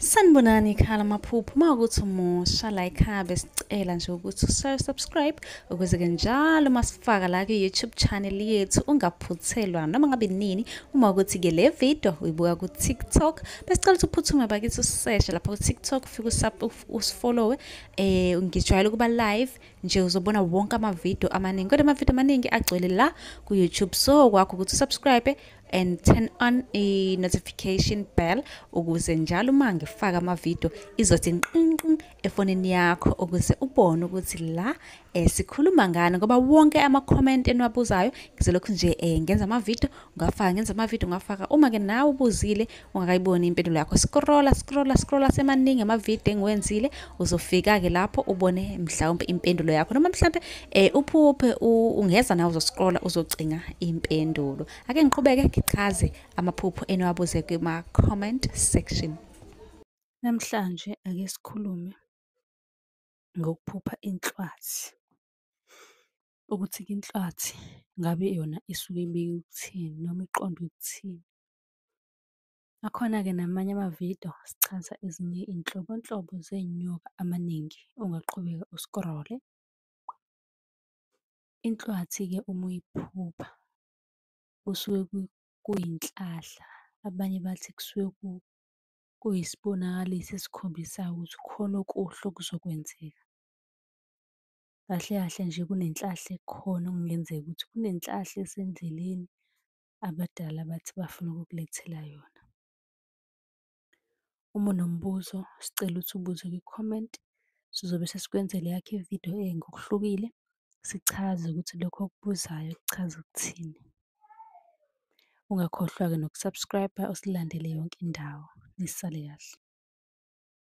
Sanibonani ekhaya lamaphupho. Uma ukuthi umusha la ekhaya besicela nje ukuthi usubscribe ukuze-ke njalo uma sifaka la kwi-YouTube channel yethu ungaphuthelwa noma ngabe nini. Uma ukuthi-ke le video uyibuka ku-TikTok, besicela ukuthi uphuthume bakithi useshe lapha ku-TikTok, ufike usifollowe. Ngijwayele ukuba live nje, uzobona wonke amavidiyo amaningi, kodwa amavidiyo amaningi agcwele la ku-YouTube. So kwakho ukuthi usubscribe and turn on i-notification bell ukuze njalo uma ngifaka amavidiyo izothi nqinqin efonini yakho, ukuze ubone ukuthi la sikhuluma ngani, ngoba wonke ama-comment eniwabuzayo ngizolokhu nje ngenza amavidiyo ngafaka, ngenza amavidiyo ngafaka. Uma-ke nawe ubuzile ungakayiboni impendulo yakho, scrolla scrolla scrolla, semaningi amavidiyo engiwenzile, uzofika-ke lapho ubone mhlawumbe impendulo yakho, noma mhlawumbe uphuphe ungeza nawe uzoscrolla uzocinga impendulo. Ake ngiqhubeke ngichaze amaphupho eniwabuze kuma-comment section. Namhlanje ake sikhulume ngokuphupha inhlwathi. Ukuthi-ke inhlwathi ngabe yona isuke ibike ukuthini noma iqonde ukuthini. Akhona-ke namanye amavidiyo sichaza ezinye iy'nhlobonhlobo zey'nyoka amaningi, ungaqhubeka uskrole. Inhlwathi-ke uma uyiphupha kusuke kuyinhlahla, abanye bathi kusuke kuyisibonakaliso esikhombisayo ukuthi khona okuhle okuzokwenzeka. Kahle kahle nje kunenhlahla ekhona okungenzeka ukuthi kunenhlahla esendleleni abadala bathi bafuna ukukulethela yona. Uma unombuzo, sicela ukuthi ubuze kwi-comment, sizobe sesikwenzela eyakho ividiyo ngokuhlukile, sichaze ukuthi lokho okubuzayo kuchaza ukuthini. Ungakhohlwa-ke noku-subscribe-a usilandele yonke indawo. Nisale kahle.